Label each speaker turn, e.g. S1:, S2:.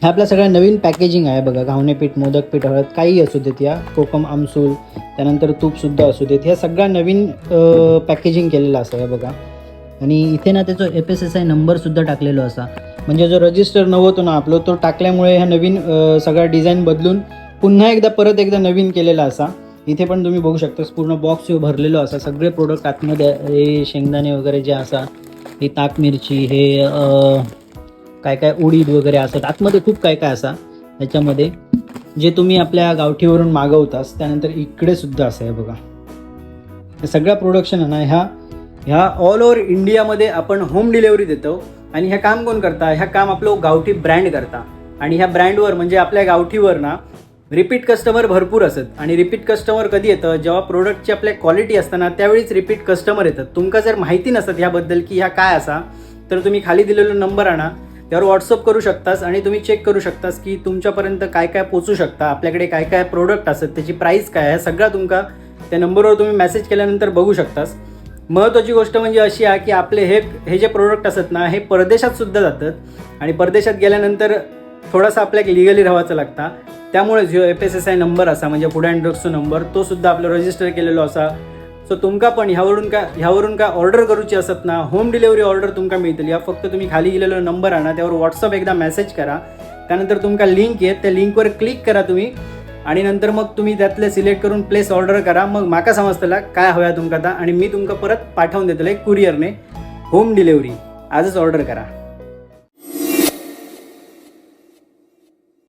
S1: ह्या आपल्या सगळ्या नवीन पॅकेजिंग आहे बघा. घावणे पीठ, मोदक पीठ, हळद काही असू देत, या कोकम आमसूल, त्यानंतर तूपसुद्धा असू देत, ह्या सगळ्या नवीन पॅकेजिंग केलेलं असं आहे बघा. आणि इथे ना त्याचं FSSI नंबरसुद्धा टाकलेलो असा, म्हणजे जो रजिस्टर नव्हतो ना आपलं, तो टाकल्यामुळे ह्या नवीन सगळा डिझाईन बदलून पुन्हा एकदा परत एकदा नवीन केलेला असा. इथे पण तुम्ही बघू शकता, पूर्ण बॉक्स भरलेलो असा, सगळे प्रोडक्ट आतमध्ये. हे शेंगदाणे वगैरे जे असा, ही ताक मिरची, हे काय काय उडीद वगैरे असतात आतमध्ये, खूप काय काय असा त्याच्यामध्ये, जे तुम्ही आपल्या गावठीवरून मागवतास. त्यानंतर इकडे सुद्धा असं आहे बघा. हे सगळ्या प्रोडक्शन आहे ना, ह्या ह्या ऑल ओव्हर इंडियामध्ये आपण होम डिलिव्हरी देतो. आणि ह्या काम कोण करता? ह्या काम आपलं गावठी ब्रँड करता. आणि ह्या ब्रँडवर, म्हणजे आपल्या गावठीवर ना रिपीट कस्टमर भरपूर असत. आणि रिपीट कस्टमर कधी येतं? जेव्हा प्रोडक्टची आपल्या क्वालिटी असताना, त्यावेळीच रिपीट कस्टमर येतात. तुमका जर माहिती नसत ह्याबद्दल की ह्या काय असा, तर तुम्ही खाली दिलेलो नंबर आणा, त्यावर व्हॉट्सअप करू शकतास आणि तुम्ही चेक करू शकतास की तुमच्यापर्यंत काय काय पोचू शकता, आपल्याकडे काय काय प्रोडक्ट असत, त्याची प्राईस काय आहे, सगळं तुमका त्या नंबरवर तुम्ही मेसेज केल्यानंतर बघू शकतास. महत्त्वाची गोष्ट म्हणजे अशी आहे की आपले हे हे जे प्रोडक्ट असत ना, हे परदेशात सुद्धा जातात. आणि परदेशात गेल्यानंतर थोडासा आपल्याला लिगली राहायचं लागता. त्यामुळे जो FSSI number असा, म्हणजे फूड अँड ड्रग्सचा नंबर, तो सुद्धा आपलं रजिस्टर केलेलो असा. सो तुमका पण ह्यावरून का ऑर्डर करूची असत ना, होम डिलिव्हरी ऑर्डर तुमका मिळतली. या फक्त तुम्ही खाली गेलेलो नंबर आणा, त्यावर व्हॉट्सअप एकदा मेसेज करा. त्यानंतर तुमका लिंक येत, त्या लिंकवर क्लिक करा तुम्ही आणि नंतर मग तुम्ही त्यातले सिलेक्ट करून प्लेस ऑर्डर करा. मग माका समजतला काय हव्या तुमका आता आणि मी तुमका परत पाठवून देतले कुरिअरने होम डिलिव्हरी. आजच ऑर्डर करा.